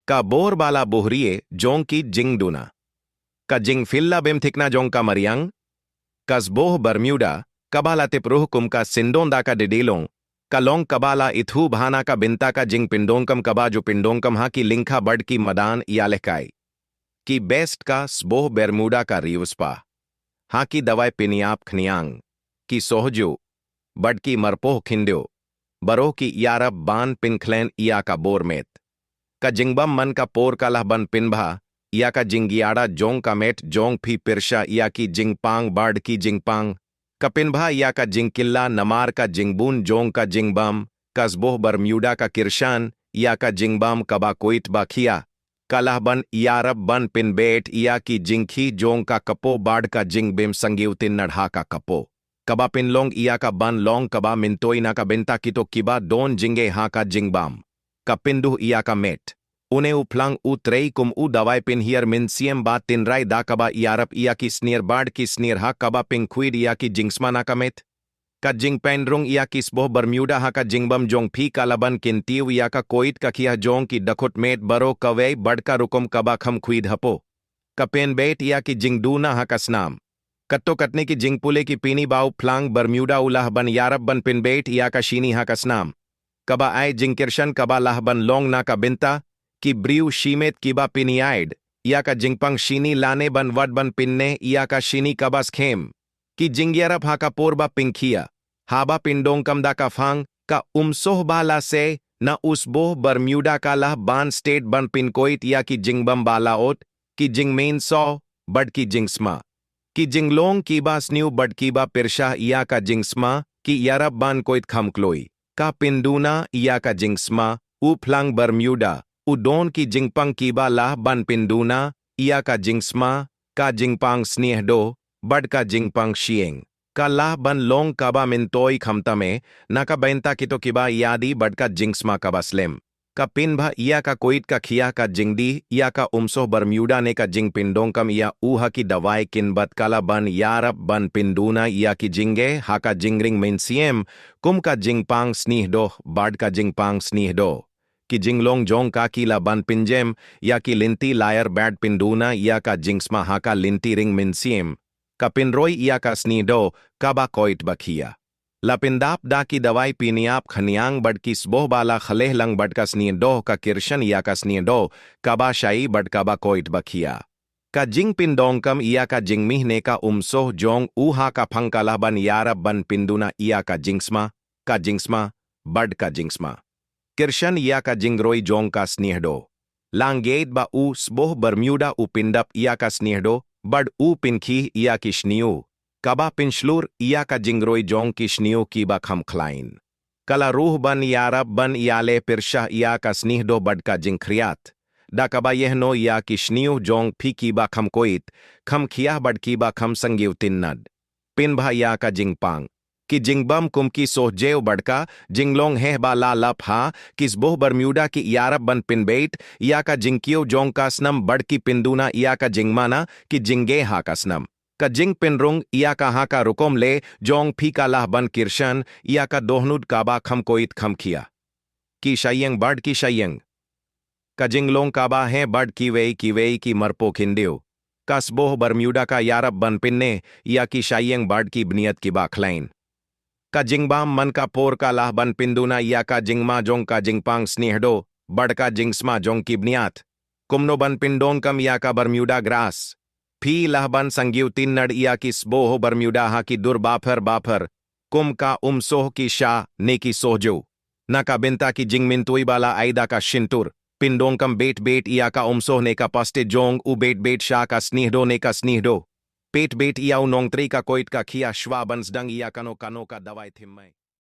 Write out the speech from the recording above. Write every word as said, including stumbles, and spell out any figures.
Ka bor ba la buhrie jong ki jingduna. Ka jingphylla bym thikna jong ka mariang. Ka sboh Bermuda, kaba la tip ruh kum ka syndon da ka dede long, ka long kaba la ithuh bha na ka bynta ka jingpyndonkam kaba ju pyndonkam ha ki lyngkha bad ki madan ïalehkai. Ki best ka sboh Bermuda ka riewspah. Ha ki dawai pynïap khñiang, ki sohjew, bad ki marpoh khyndew, baroh ki ïarap ban pynkhlan ïa ka bor met. Ka jingbam man ka por ka lah ban pynbha ïa ka jingïada jong ka met jong phi, pyrshah ïa ki jingpang bad ki jingpang. Ka pynbha ïa ka jingkylla namar ka jingbun jong ka jingbam. Ka sboh Bermuda ka kyrshan ïa ka jingbam kaba koit ba khia. Ka lah ban ïarap ban pynbeit ïa ki jingkhih jong ka kpoh bad ka jingbym sangewtynnad ha ka kpoh. Kaba pynlong ïa ka ban long kaba myntoi na ka bynta kito kiba don jingeh ha ka jingbam. Ka pynduh ïa ka met. Une u phlang u trei kum u dawai pynhiar mynsiem ba tynrai da kaba ïarap ïa ki snier bad ki snier ha kaba pynkhuid ïa ki jingsma na ka met. Ka jingpynrung ïa ki sboh Bermuda ha ka jingbam jong phi ka lah ban kyntiew ïa ka koit ka khia jong ki dkhot met baroh kawei bad ka rukom kaba kham khuid hapoh. Ka pynbeit ïa ki jingduna ha ka snam. Katto katne ki jingpule ki pyni ba u phlang Bermuda u lah ban ïarap ban pynbeit ïa ka shini ha ka snam. Kaba ai jingkyrshan kaba lah ban long na ka bynta ki briew shimet kiba pynïaid ïa ka jingpang shini lane ban wad ban pynneh ïa ka shini kaba skhem. Ki jingïarap ha ka por ba pynkhia, haba pyndonkam da ka phang, ka umsoh ba la sei na u sboh Bermuda ka lah ban stet ban pynkoit ïa ki jingbam ba la ot, ki jingmynsaw bad ki jingsma. Ki jinglong kiba sniew bad kiba pyrshah ïa ka jingsma, ki ïarap ban koit kham kloi. Ka pynduna ïa ka jingsma. U phlang Bermuda u don ki jingpang kiba lah ban pynduna ïa ka jingsma, ka jingpang sniehdoh bad ka jingpang shyieng. Ka lah ban long kaba myntoi khamtam eh na ka bynta kito kiba ïadei bad ka jingsma kaba slem. Ka pynbha ïa ka koit ka khia, ka jingdih ïa ka umsoh Bermuda ne ka jingpyndonkam ïa u ha ki dawai kynbat ka lah ban ïarap ban pynduna ïa ki jingeh ha ka jingring mynsiem, kum ka jingpang sniehdoh bad ka jingpang sniehdoh. Ki jinglong jong ka ki lah ban pynjem ïa ki lynti lyer bad pynduna ïa ka jingsma ha ka lynti ring mynsiem. Ka pynroi ïa ka sniehdoh kaba koit ba khia. La pyndap da ki dawai pynïap khñiang bad ki sboh ba la khleh lang bad ka sniehdoh ka kyrshan ïa ka sniehdoh kaba shai bad kaba koit ba khia. Ka jingpyndonkam ïa ka jingmih ne ka umsoh jong u ha ka phang ka lah ban ïarap ban pynduna ïa ka jingsma, ka jingsma bad ka jingsma. Kyrshan ïa ka jingroi jong ka sniehdoh. Lang gate ba u sboh Bermuda u pyndap ïa ka sniehdoh bad u pynkhih ïa ki sniew kaba pynshlur ïa ka jingroi jong ki sniew kiba kham khlain. Ka lah ruh ban ïarap ban ïaleh pyrshah ïa ka sniehdoh bad ka jingkhriat, da kaba ïehnoh ïa ki sniew jong phi kiba kham koit kham khia bad kiba kham sangewtynnad. Pynbha ïa ka jingpang. Ki jingbam kum ki sohjew bad ka jinglong heh ba la lap ha ki sboh Bermuda ki ïarap ban pynbeit ïa ka jingkiew jong ka snam bad ki pynduna ïa ka jingmana ki jingeh ha ka snam. Ka jingpynrung ïa ka ha ka rukom leh jong phi ka lah ban kyrshan ïa ka dohnud kaba kham koit kham khia. Ki shyieng bad ki shyieng. Ka jinglong kaba heh bad kiwei kiwei ki marpoh khyndew. Ka sboh Bermuda ka ïarap ban pynneh ïa ki shyieng bad ki bniat kiba khlain. Ka jingbam man ka por ka lah ban pynduna ïa ka jingma jong ka jingpang sniehdoh bad ka jingsma jong ki bniat. Kumno ban pyndonkam ïa ka Bermuda grass? Phi lah ban sangewtynnad ïa ki sboh Bermuda ha ki dur bapher bapher, kum ka umsoh, ki sha ne ki sohjew. Na ka bynta ki jingmyntoi ba la ai da ka shyntur, pyndonkam beit beit ïa ka umsoh ne ka paste jong u, beit beit sha ka sniehdoh ne ka sniehdoh. Peit beit ïa u nongtrei ka koit ka khia shwa ban sdang ïa kano kano ka dawai thymmai.